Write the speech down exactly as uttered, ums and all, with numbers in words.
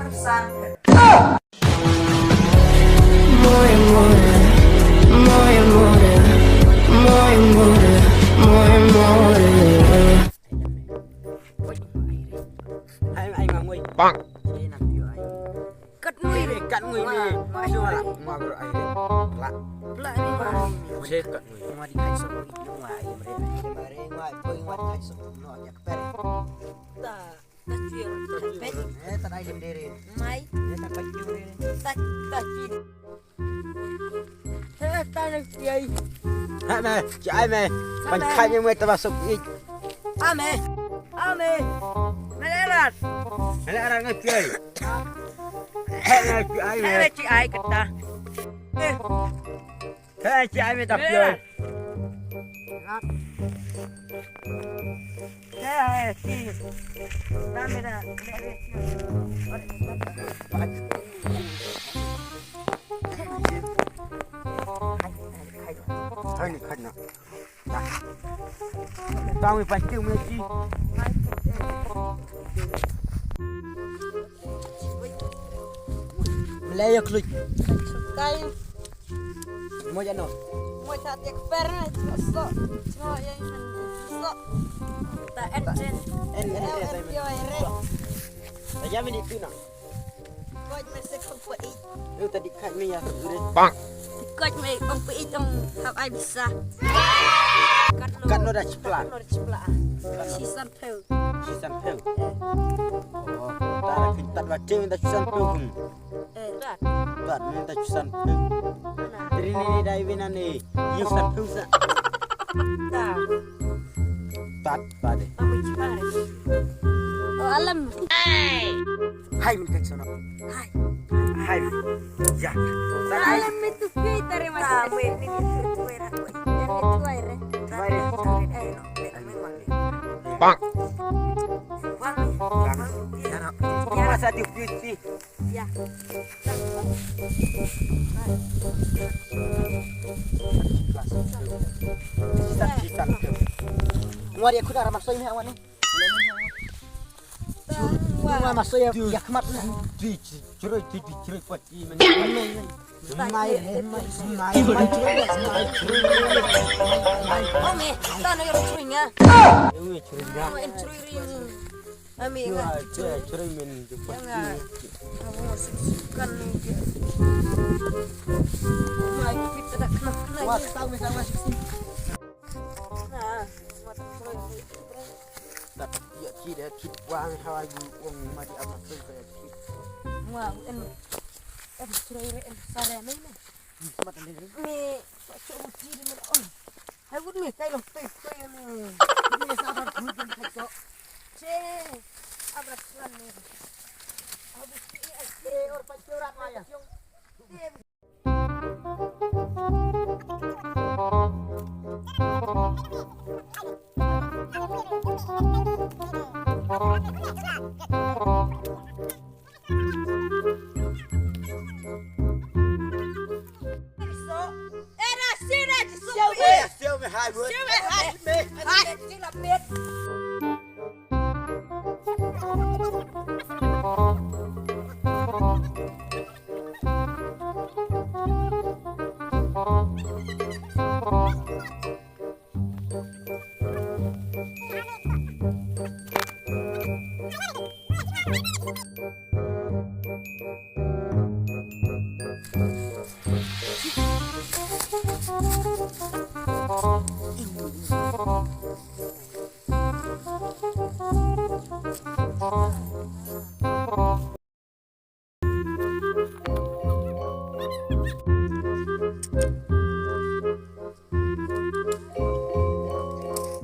More amore, more amore, more amore, more amore. Ai, ai, ngam ngui. Bang. Kat ngui. Ai, kat ngui ni. Ngui. Sio la, ngui bro, ai. La. La ni, ngui. Sio kat ngui. Ngui di kai sok, ngui, ngui, ai, mare. Mare, ngui, boy, ngui di kai sok. No, ya, keper. Ta. Ta chwir, ta pet. Eh, ta dai lim dere. Mai. Eh, ta pet chwir. Ta, ta chwir. Eh, ta na chwir. Ha me, chi ai me. Ban khai me me ta ba sok ik. Ame. Ame. Melerat. Melerat ngai chwir. He ngai chi ai me. He chi ai kata. Eh. He chi ai me ta pyo. He chi. Dame da. Hai ni khat na. Tang wi pan tiu me chi. Mlei ya klut. Kai. Mo ya no. Mo ya tiek per na so. So ya man. So. Ta en chen. En en en. Ya mini tu na. Koj me se kong pe i. Lu tadi khat me ya tu re. Bang. Koj me kong pe i tong hap ai bisa. Kat no da chipla. Kat no da chipla. Sisan Phew. Sisan Phew. Oh, ta la kin tat la tim ta sisan phew. Eh, tat. Tat ni ta sisan phew. Tri ni ni dai wina ni. Yu san phew sa. Tat. Tat, tat de. Oh, alam. Hai min kan sono. Hai. Hai. Ya. Tat hai. Alam itu kita re mas. Tamu ini itu era. Ini itu era. Tuai re. Tuai re. Bang. Bang. Bang. Masa di fifty. Ya. Sisan, sisan. Ngwa dia kuda ramah soy ni awan ni. Ngwa masuk ya, ya kemat ni. Di, di, ceroi, di, di, ceroi, buat di mana? Mai, mai, mai, mai, ceroi, mai, ceroi, mai. Oh, me, tak nak yang ceroi ya. Ini ceroi ya. Oh, yang ceroi ni. Ami nga. Nga, nga. Aku masih suka ni. Mai kita dah kena kena. Wah, tahu tahu masih. Nah, buat. Dah ya tidak kit wang hawa gu wang mati amat tu saya kit. Wah, en en sore en sare ni ni. Mat ni. Ni, cok uti ni. Oh. Hai wut ni kai long tei tei ni. Ni sa rat wut ni kai cok. Che. Abra suan ni. Abus ni ai. Eh, or pacorat maya.